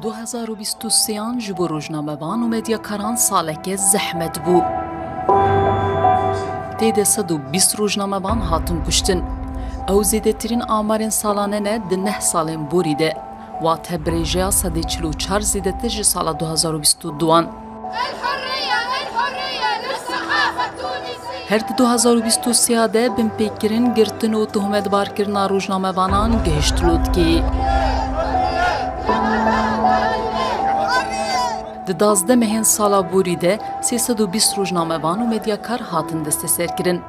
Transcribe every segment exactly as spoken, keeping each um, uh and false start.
Du hezar û bîst û sêyan ji bo rojnamevan û medyakaran saleke zehmet bû. Tê de sed û bîst rojnamevan hatin kuştin. Ew zêdetirîn amarên salane ne di neh salên borî de. Wate bi rêjeya sedê çil û çar zêdetir ji sala du hezar û bîst û duan. Her di du hezar û bîst û sê de binpêkirin, girtin û tohmetbarkirina rojnamevanan gihişt lûtkê. Di duwazdeh mehên sala borî de sê sed û bîst rojnamevan û medyakar hatin desteserkirin.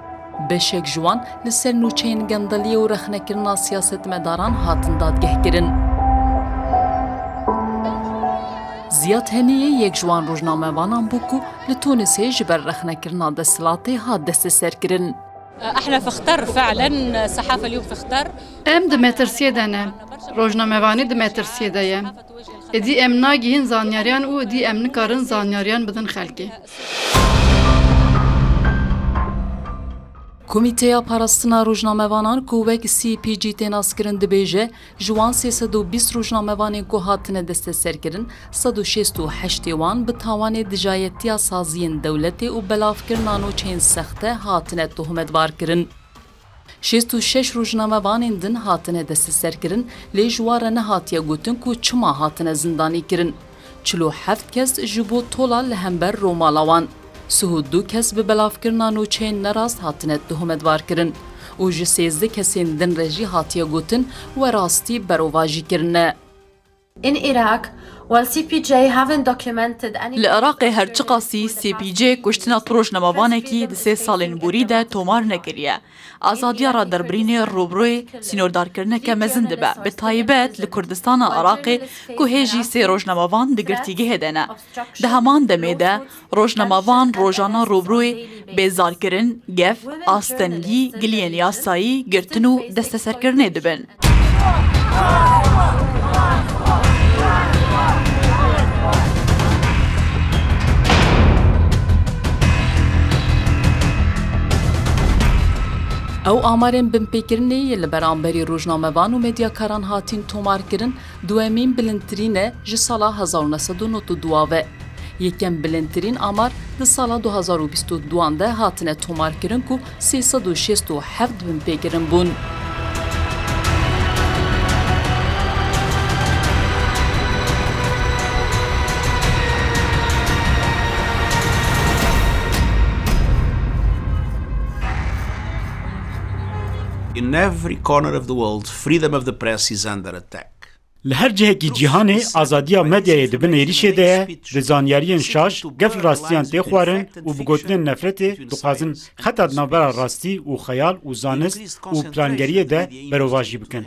Beşek ji wan li ser nûçeyên gendeliyê û rexnekirina siyasetmedaran hatin dadgehkirin. Ziyad Heniyê yek ji wan rojnamevanan bû ku li Tûnisê ji ber rexnekirina desthilatê hat desteserkirin. احنا في خطر فعلا، الصحافة اليوم في خطر. Em di metirsiyê de ne. Rojnamevanî di metirsiyê de ye. Êdî em nagihîn zanyariyan û êdî em nikarin zanyariyan bidin xelkê. Komîteya Parastina Rojnamevanan ku wek C P G tê naskirin dibêje, ji wan sê sed û bîst rojnamevanên ku hatine desteserkirin, sed û şêst û heştê wan bi tawanê dijayetiya saziyên dewletê û belavkirina nûçeyên sexte hatine tohmetbarkirin. Şêst û şeş rojnamevanên din hatine desteserkirin, lê ji wan re nehatiye gotin ku çima hatine zindanîkirin. Çil û heft kes ji bo tola li hember romala wan. Sih û du kes bi belavkirina nûçeyên nerast hatine tohmetbarkirin û ji sêzdeh kesên din re jî hatiye gotin, we rastî berovajî kirine. In Iraq, while C P J haven't documented any Li Iraqê her çiqasî C P J kuştina tu rojnamevanekî di sê salên borî de tomar nekiriye. Azadiya raderbirînê rûbirûyê sînordarkirineke mezin dibe, bi taybet li Kurdistana Iraqê ku hê jî sê rojnamevan di girtîgehê de ne. Di heman demê de rojnamevan rojane rûbirûyê bêzarkirin, gef, astengî, giliyên yasayî, girtin û desteserkirinê dibin. Ew amarên binpêkirinê yê li beramberî rojnamevan û medyakaran hatîn tomarkirin, duemîn bilindtirîn e ji sala hezar û neh sed û nod û dua ve. Yekem bilindtirîn amar di sala du hezar û bîst û duan de hatine tomarkirin ku sê sed û şêst û heft binpêkirin bûn. In every corner of the world, freedom of the press is under attack. Li her cihekî cîhanê azadiya medyayê di bin êrîşê de ye, bi zanyariyên şaş, gef li rastiyan tê xwarin û bi gotinên nefretê dixwazin xeta di navbera rastî û xeyal û zanist û plangeriyê de berovajî bikin.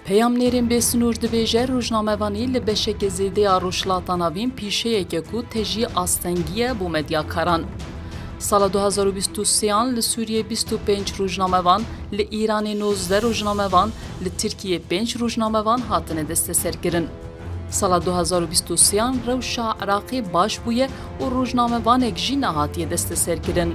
Peyamnêrên Bêsinûr dibêje, rojnamevanî li beşeke zêde ya Rojhilata Navîn pîşeyeke ku tejî astengî ye bo medyakaran. Sala du hezar û bîst û sêyan li Sûriyê bîst û pênc rojnamevan, li Îranê nozdeh rojnamevan, li Tirkiyê pênc rojnamevan hatine desteserkirin. Sala du hezar û bîst û sêyan rewşa Iraqê baş bûye û rojnamevanek jî nehatiye desteserkirin.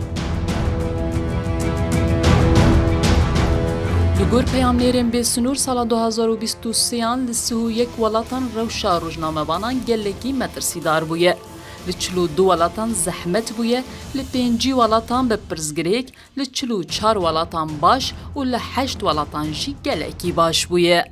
Li gor peyamnêrên Bêsinûr, sala du hezar û bîst û sêyan li sih û yek welatan rewşa rojnamevanan gelekî metirsîdar bûye. Li çil û du welatan zehmet bûye, li pêncî welatan bi pirsgirêk, li çil û çar welatan baş û li heşt welatan jî gelekî baş bûye.